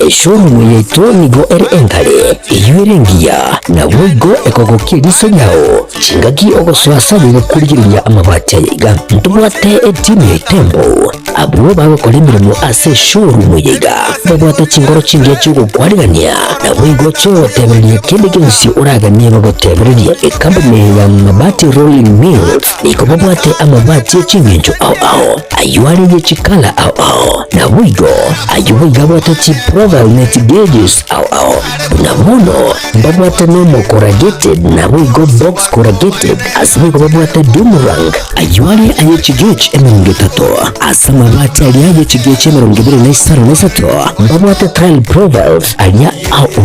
Eshowroom yaito nigo ere enkare eyuerengia na wigo ekogokia nyao chingaki ogoswasa kurigiria amabati ayiga ntubwate etimu ya Tembo abwo bagokora emirimo ase showroom yiga babwate chingoro chingiya chigokwarigania na wigo chigotebereria kende gionsi oraganie bagotebereria ekampuni ya Mabati Rolling Mills niko babwate amabati echingencho ao ao ayuareye chikala ao ao na wigo ayuwiga bwate chiproval net gauges ao ao na mono babwate nomo corrugated na wigo box corrugated asiwigo babwate dumurang ayuare ayechi gauge 30 asamabati aliaye chigeche 23 babwate tile profiles alia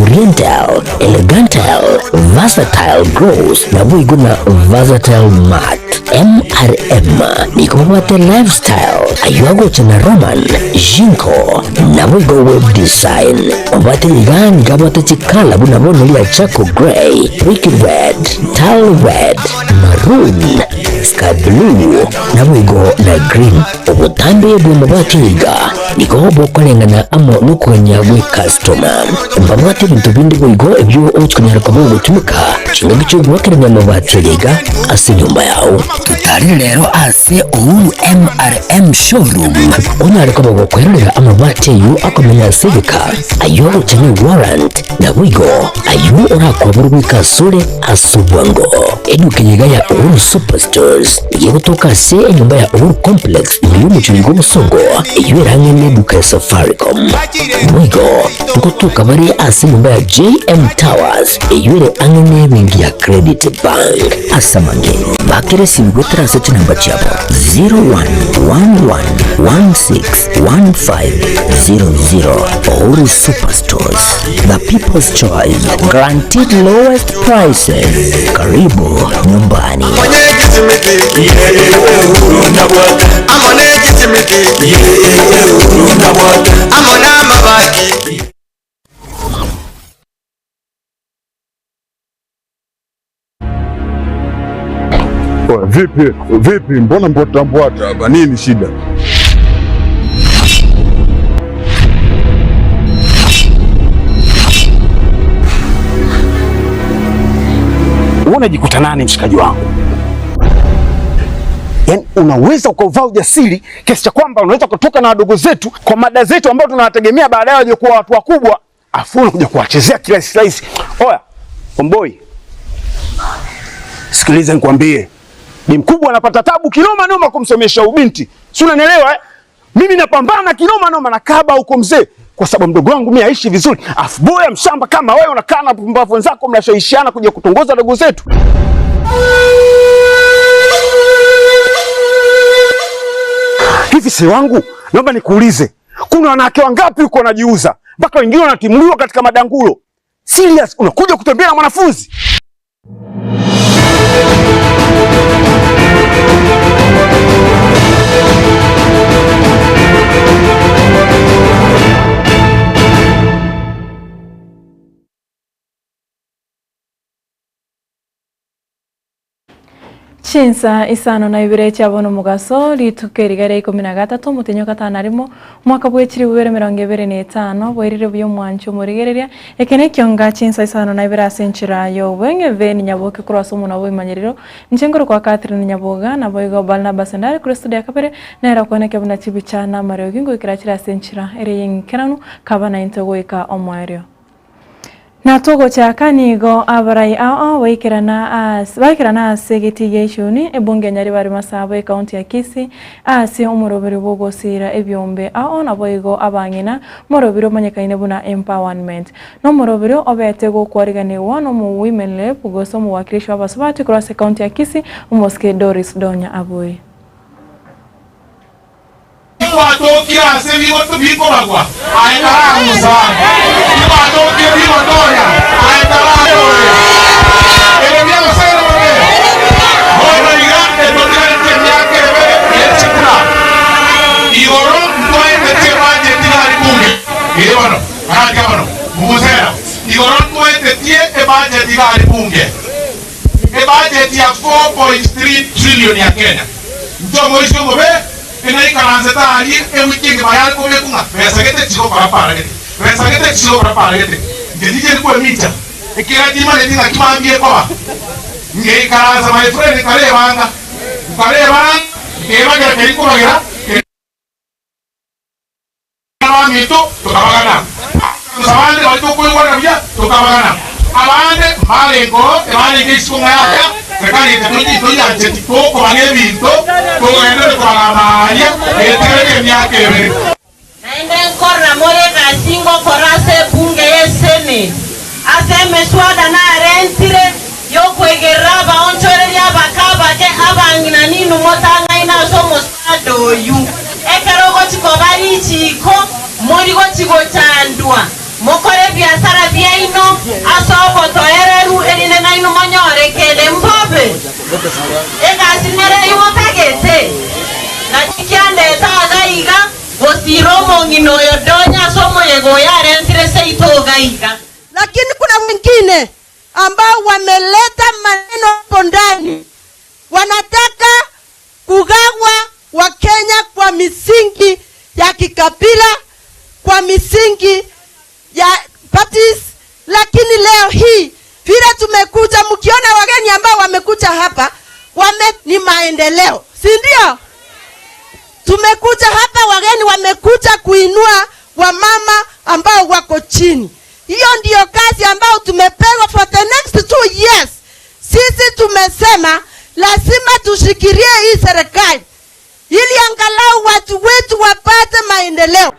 oriental elegantal versatile gross na wigo na versatile mat MRM niko babwate lifestyle ayuago chana Roman Jinko na wigo web design babwate igani gabwate chikala bunabono lia chako grey brick red tile red maroon sky blue na wigo na green obutambe bw'amabati yiga niko bokolengana amo nukwenya gwe customer mbabwate bintu bindi bwigo ebyo ochukunyara kabogo tumika chingo gicho gwakerenya amabati yiga ase nyumba yao tutari lero ase Uhuru MRM showroom onyare kabogo kwerera amabati yu akomenya sigika ayo chani warrant na wigo ayu orakwaburwika sule asubwango edukenyiga ya Uhuru Superstores yegutoka se enyumba ya Uhuru Complex iliyo musongo eyurange duka ya Safaricom wigo kutoka bari ase nyumba ya JM Towers eyure angene bengi ya Credit Bank asamange bakere simgwetra se namba chabo 0111161500. Uhuru Superstores, the people's choice, guaranteed lowest prices. Karibu nyumbani. Vipi vipi, mbona mbwata mbwata hapa, nini shida? Unajikuta nani mshikaji wangu? Yaani unaweza ukauvaa ujasiri kiasi cha kwamba unaweza kutoka na wadogo zetu kwa mada zetu ambao tunawategemea baadaye waje kuwa watu wakubwa, afu unakuja kuwachezea kirahisi rahisi. Oya, omboi. Sikiliza nikwambie. Ni mkubwa anapata tabu kinoma noma kumsomesha ubinti. Si unanielewa eh? Mimi napambana kinoma noma na kaba huko mzee kwa sababu mdogo wangu mimi aishi vizuri. Afu boya mshamba kama wewe unakaa na pumbavu wenzako mnashawishiana kuja kutongoza dogo zetu. Hivi si wangu, naomba nikuulize. Kuna wanawake wangapi huko wanajiuza mpaka wengine wanatimuliwa katika madangulo? Serious, unakuja kutembea na mwanafunzi? Chinsa isano na ibere chabono mugaso rituke rigare 13 mutinyo katana rimo mwaka bwechiri bubere 25 bwerire buyo mwancho murigereria ekene kyonga chinsa isano na ibere asenchira yo bwenge veni nyaboke kurasa muna bo imanyiriro nchengoro kwa Catherine Nyaboga na boigo Barnabas ndari kuri studio yakabere nera kuoneke buna chibichana mario gingo ikirachira asenchira ere yenkeranu kabana intogoika omwario na togo chaka nigo abarai ao waikirana ase getigeshoni ebunge nyari bari masabo county ya Kisii ase omurobero bogosira ebyombe ao naboigo abangina morobero manyekaine buna empowerment no morobero obete gokwariganiwa no mu women rep goso mu wakilishi w'abasubati cross county ya Kisii Mosque Doris Donya Abui Budget ya 4.3 trillion ya Kenya. Mtomo isho ngobe inaikaranze tali ewiki bayali kome kunga pesa kete chiko para para kete. Resagete kisio kwa parete. Ngeje kwa mita. Ekera jima le dinga kimambie kwa. Ngeikaraza my friend kale banga. Kale banga ngebagira kerikuragira. Mito tukabagana. Abande walitokuwa na tukabagana. Abande malengo ebale kisunga ya serikali itoji chetiko kwa ngebinto kogenda kwa maya etere myaka ebere. Naende nkorra more gasingo korase bunge yesene. Aseme swada na rentire yokwegerra baonchoreria bakabake abangina ninu motanga ina somo sadoyu. Ekerogo chikobari chiko morigo chigochandwa mokore biasara biaino asoko toereru erine naino manyorekele mbobe egasinere imotagete nachikiandeta agaiga gosiromo ngino yodonya somo yego yarentire seito gaiga. Lakini kuna wengine ambao wameleta maneno hapo ndani, wanataka kugawa wa Kenya kwa misingi ya kikabila, kwa misingi ya parties. Lakini leo hii vile tumekuja, mkiona wageni ambao wamekuja hapa ni maendeleo, si ndio? Tumekuja hapa, wageni wamekuja kuinua wamama ambao wako chini. Hiyo ndiyo kazi ambao tumepewa for the next 2 years. Sisi tumesema lazima tushikilie hii serikali ili angalau watu wetu wapate maendeleo.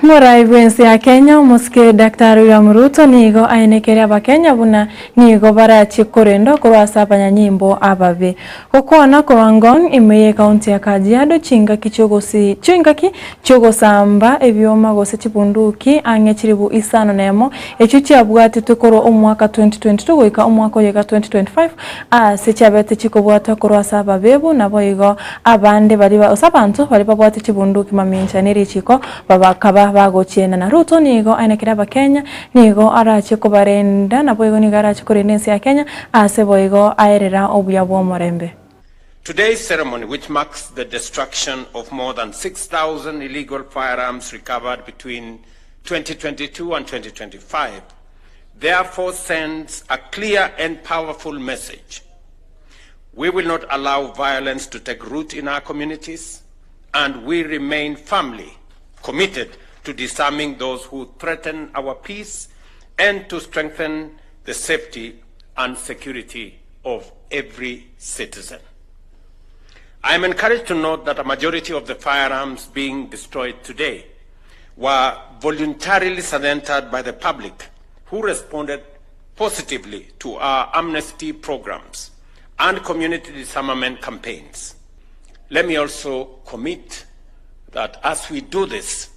Murai bwensi ya Kenya omusike Daktari William Ruto nigo ainekere abakenya buna nigo barachi korendo korwasa abanyanyimbo ababe gokwana korwa Ngong imeye county ya Kajiado chingaki chogosi chingaki chogosamba ebyoma gose chibunduki ang'e chiribu 51 echo chiabwatete korwa omwaka 2022 goika omwaka oyega 2025 ase chiabete chikobwata korwasa ababebu nabo igo abande bari ba osabantu bari babwate chibunduki mamincha nerichiko babakaba bagochiena na Ruto nigo ainekera abakenya nigo arache kobarenda nabo igo nigo arache korenda ya Kenya ase boigo aerera obuya bwa omorembe. Today's ceremony, which marks the destruction of more than 6,000 illegal firearms recovered between 2022 and 2025, therefore sends a clear and powerful message. We will not allow violence to take root in our communities, and we remain firmly committed to disarming those who threaten our peace and to strengthen the safety and security of every citizen. I am encouraged to note that a majority of the firearms being destroyed today were voluntarily surrendered by the public, who responded positively to our amnesty programs and community disarmament campaigns. Let me also commit that as we do this,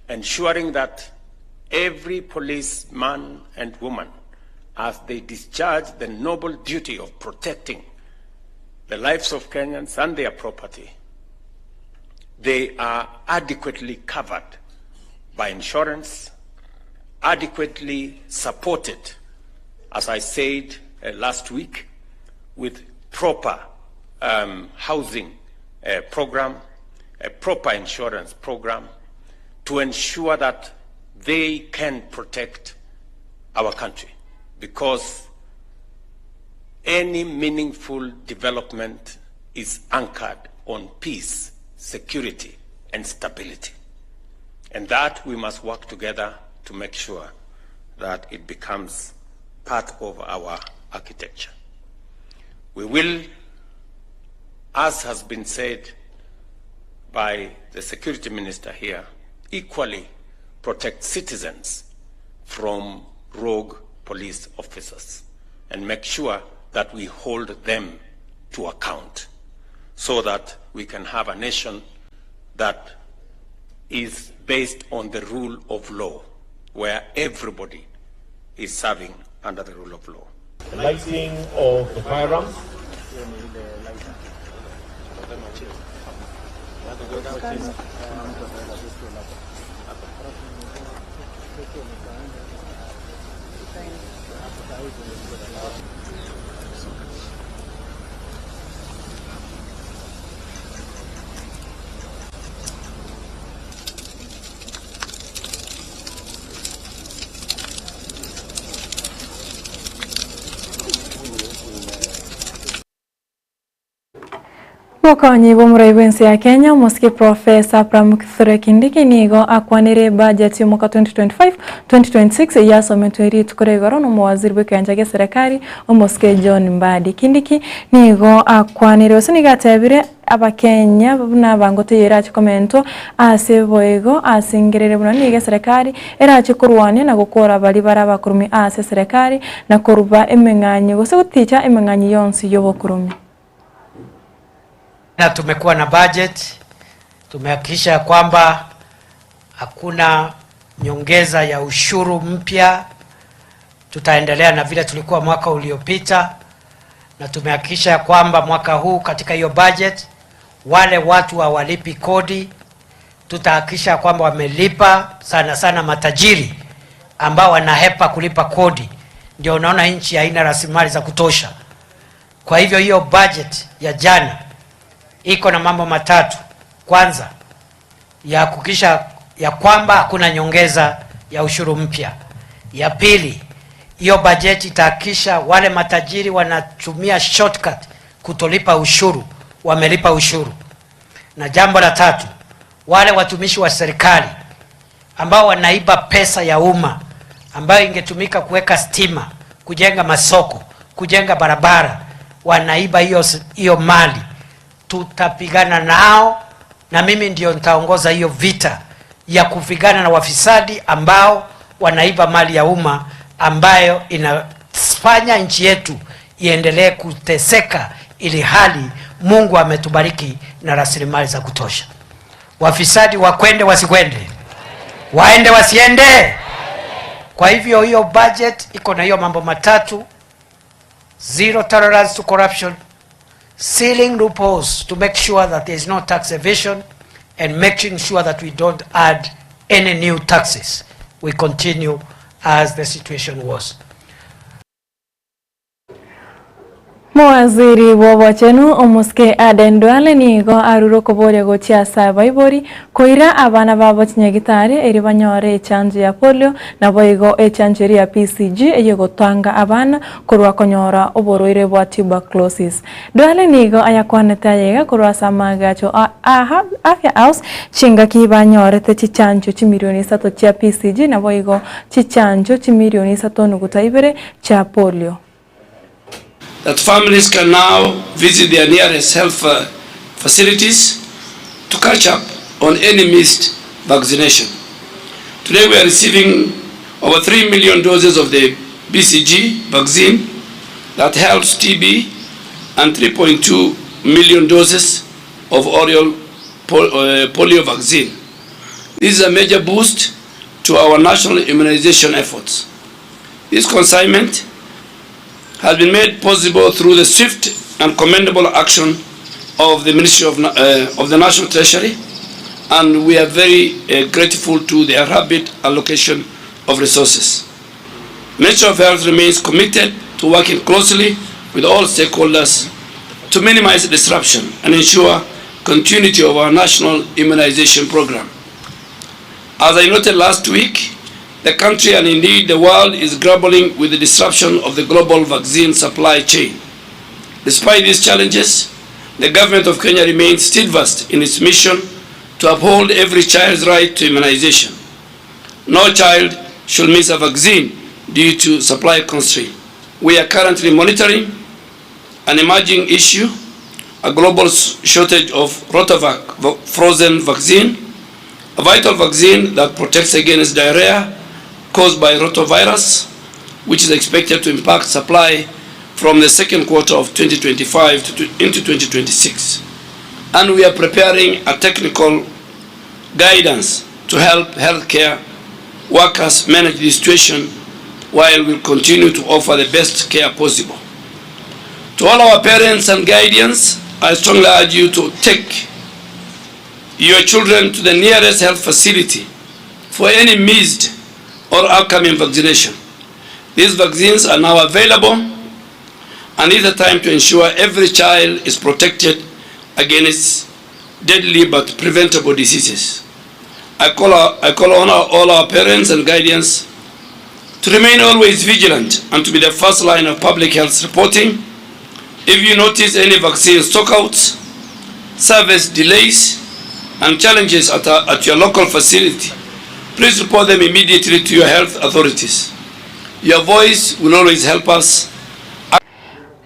ensuring that every policeman and woman, as they discharge the noble duty of protecting the lives of Kenyans and their property, they are adequately covered by insurance, adequately supported, as I said last week, with proper housing program, a proper insurance program, to ensure that they can protect our country, because any meaningful development is anchored on peace, security, and stability. And that we must work together to make sure that it becomes part of our architecture. We will, as has been said by the security minister here, equally protect citizens from rogue police officers and make sure that we hold them to account so that we can have a nation that is based on the rule of law, where everybody is serving under the rule of law. The lighting of the firearms. Bokonyi bw'omurai bw'ensi ya Kenya omosike Professor Abraham Kithure Kindiki nigo akwanire budget y'omwaka 2025-2026 yasometwe rituko igoro n'omowaziri bw'ekianja gia serikali omosike John Mbadi. Kindiki nigo akwanire ase nigo atebire abakenya buna bangote yerache komento ase boigo asingerere buna nigo serikali erache kurwania na gukora bari barabakurumi ase serikali na kuruba emeng'anyi gose guticha emeng'anyi yonsi y'obokurumi. Na tumekuwa na budget, tumehakikisha kwamba hakuna nyongeza ya ushuru mpya, tutaendelea na vile tulikuwa mwaka uliopita, na tumehakikisha kwamba mwaka huu katika hiyo budget wale watu hawalipi kodi tutahakikisha kwamba wamelipa, sana sana matajiri ambao wanahepa kulipa kodi. Ndio unaona nchi haina rasilimali za kutosha. Kwa hivyo hiyo budget ya jana iko na mambo matatu. Kwanza, ya kuhakikisha ya kwamba hakuna nyongeza ya ushuru mpya. Ya pili, hiyo bajeti itahakikisha wale matajiri wanatumia shortcut kutolipa ushuru wamelipa ushuru. Na jambo la tatu, wale watumishi wa serikali ambao wanaiba pesa ya umma ambayo ingetumika kuweka stima, kujenga masoko, kujenga barabara, wanaiba hiyo mali, tutapigana nao, na mimi ndio nitaongoza hiyo vita ya kupigana na wafisadi ambao wanaiba mali ya umma ambayo inafanya nchi yetu iendelee kuteseka, ili hali Mungu ametubariki na rasilimali za kutosha. Wafisadi wakwende wasikwende, waende wasiende. Kwa hivyo hiyo budget iko na hiyo mambo matatu: zero tolerance to corruption, sealing loopholes to make sure that there is no tax evasion, and making sure that we don't add any new taxes. We continue as the situation was. Mowaziri bw'obochenu omusike Aden Duale nigo arure okoboria gochia ase abaibori koira abana babo chinyagitari eri banyore echanjo ya polio naboigo echanjo eri ya PCG eyegotanga abana korwa konyora oborwaire bwa tuberculosis. Duale nigo ayakwanete ayega korwa ase amagacho Afya House chingaki banyorete chichanjo chimilioni 3 chia PCG naboigo chichanjo chimilioni 3.2 chia polio. That families can now visit their nearest health facilities to catch up on any missed vaccination. Today we are receiving over 3 million doses of the BCG vaccine that helps TB and 3.2 million doses of oral polio vaccine. This is a major boost to our national immunization efforts. This consignment has been made possible through the swift and commendable action of the Ministry of the National Treasury, and we are very grateful to their rapid allocation of resources. Ministry of Health remains committed to working closely with all stakeholders to minimize disruption and ensure continuity of our national immunization program. As I noted last week, the country and indeed the world is grappling with the disruption of the global vaccine supply chain. Despite these challenges, the government of Kenya remains steadfast in its mission to uphold every child's right to immunization. No child should miss a vaccine due to supply constraint. We are currently monitoring an emerging issue, a global shortage of Rotavac frozen vaccine, a vital vaccine that protects against diarrhea caused by rotavirus, which is expected to impact supply from the second quarter of 2025 into 2026. And we are preparing a technical guidance to help healthcare workers manage the situation while we continue to offer the best care possible. To all our parents and guardians, I strongly urge you to take your children to the nearest health facility for any missed or upcoming vaccination. These vaccines are now available, and it's the time to ensure every child is protected against deadly but preventable diseases. I call on all our parents and guardians to remain always vigilant and to be the first line of public health reporting. If you notice any vaccine stockouts, service delays and challenges at your local facility, please report them immediately to your health authorities. Your voice will always help us.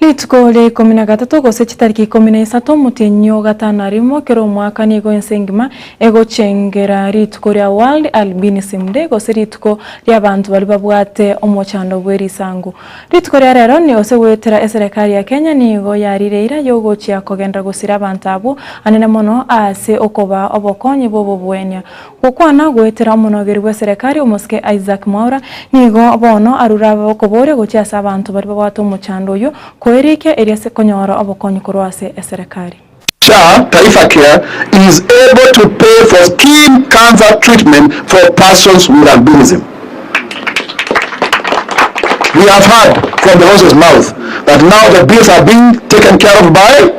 Rituko ria 13 gose chitariki 13 mutinyo gatano arimo kero omwaka nigo ensengima egochengera rituko ria World Albinism Day gose rituko ria abantu bari babwate omochando bw'erisangu. Rituko ria rero ni ose gwetera eserekari ya Kenya nigo yarireira yogochia kogenda gosira abantu abo anene mono ase okoba obokonyi bobo bwenya. Gokwana gwetera omonogeri bw'eserekari omosike Isaac Mwaura nigo bono arura okobore gochia ase abantu bari babwate omochando oyo Erike eriase konyora obokonyi korwase eserekari. SHA Taifa Care is able to pay for skin cancer treatment for persons with albinism. We have heard from the horse's mouth that now the bills are being taken care of by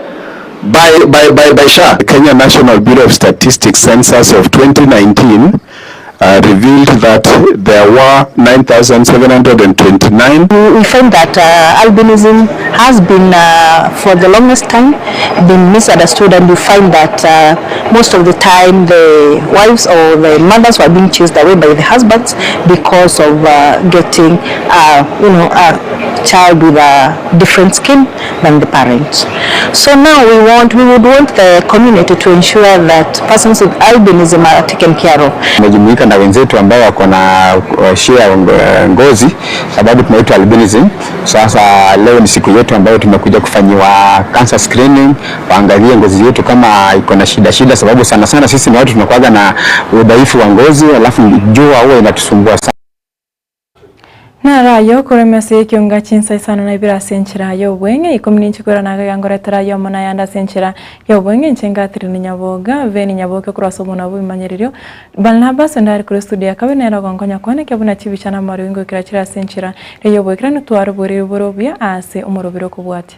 SHA. The Kenya National Bureau of Statistics census of 2019 revealed that there were 9,729. We find that albinism has been, for the longest time, been misunderstood, and we find that most of the time the wives or the mothers were being chased away by the husbands because of getting, a child with a different skin than the parents. So now we would want the community to ensure that persons with albinism are taken care of. Tumejumuika na wenzetu ambao wako na share ngozi, sababu tunaitwa albinism. Sasa leo ni siku yetu ambayo tumekuja kufanyiwa cancer screening, waangalie ngozi yetu kama iko na shida, sababu sana sana sisi ni watu tunakuwa na udhaifu wa ngozi, alafu jua huwa inatusumbua sana. Narayo kuremese kyonga chinsa isano na ibira senchira yo bwenge ikumi n'inchikora naga yangoretera yo mona yanda senchira yo bwenge nchenga tirini nyaboga veni nyaboke kurasa mona bimanyiririo Barnabas ndari kuri studio akabe nera gongonya kone kebuna chibishana maruingo kirachira senchira yo bwekira nutwaro buri borobia ase umurubiro kubwati.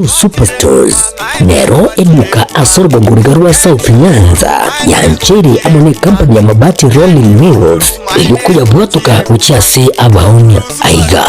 Superstores Nero eduka asorbo ngurigarwa South Nyanza yancheri amone company ya mabati Rolling Mills ilikuja bwatuka uchase abaonia aiga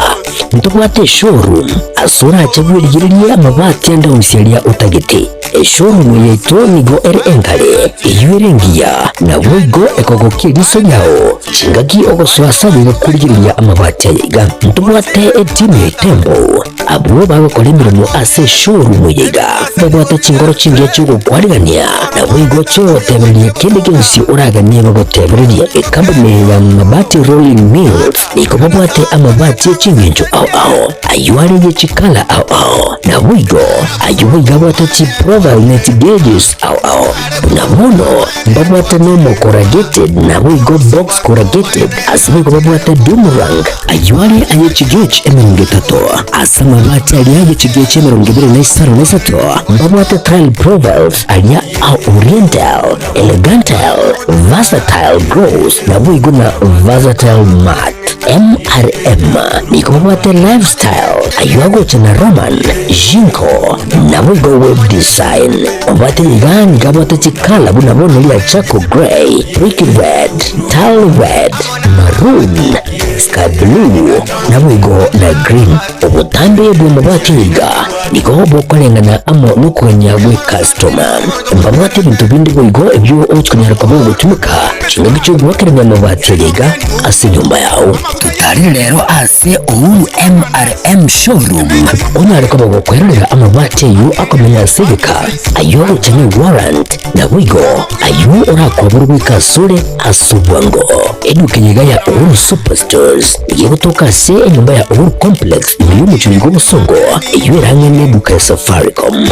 mtukwate showroom asura chagwirigiria mabati anda usialia utagete showroom yetu nigo enkale iyurengia na wigo ekogokiriso nyao chingaki ogoswasa kuligiria amabati aiga mtukwate etime tembo abuo bagokora emirimo ase showroom yega babwata chingoro chingia chugokwarigania na wigo choteberia kende gionsi uragania bagoteberia ekampani ya mabati Rolling Mills niko babwate amabati chingencho au au ayuarije chikala au au na wigo ayuwiga bwate chiprova net gauges au au na muno babwate nomo corrugated na wigo box corrugated asiwigo babwate dumrang ayuare ayechi gauge emirungu itatu asamabati aliaje chigeche 253 mbabwate tile profiles alia au oriental elegantal versatile gross na wigo na versatile matte MRM nikobabwate lifestyle ayuago chana Roman Jinko na wigo web design obate igani gabwate chikala buna lia chako grey brick red tile red maroon sky blue na wigo na green obutambe bw'amabati iga niko bokolengana amo nukwenya gwe customer mbabwate bintu bindi wigo ebyo ochukunyara kwa gutumika chinga cyo amabati iga ase nyumba yao tutari lero ase Uhuru MRM showroom onareko bagokwerera amabati yu akomenya sivika ayo chani warrant na wigo ayo orakwaburwika sule asubwango edukenyiga ya Uhuru Superstores yegutoka se enyumba ya Uhuru Complex niyo musongo iyo neduka ya Safaricom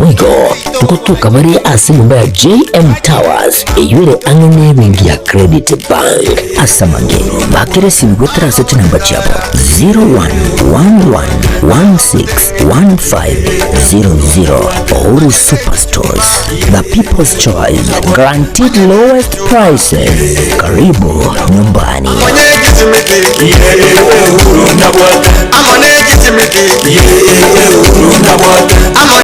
wigo tukotuka bari ase nyumba ya JM Towers eyure angene bengi ya Credit Bank asamange bakere simgwetra sechi namba chabo 0111161500. Uhuru Superstores, the people's choice, guaranteed lowest prices. Karibu nyumbani.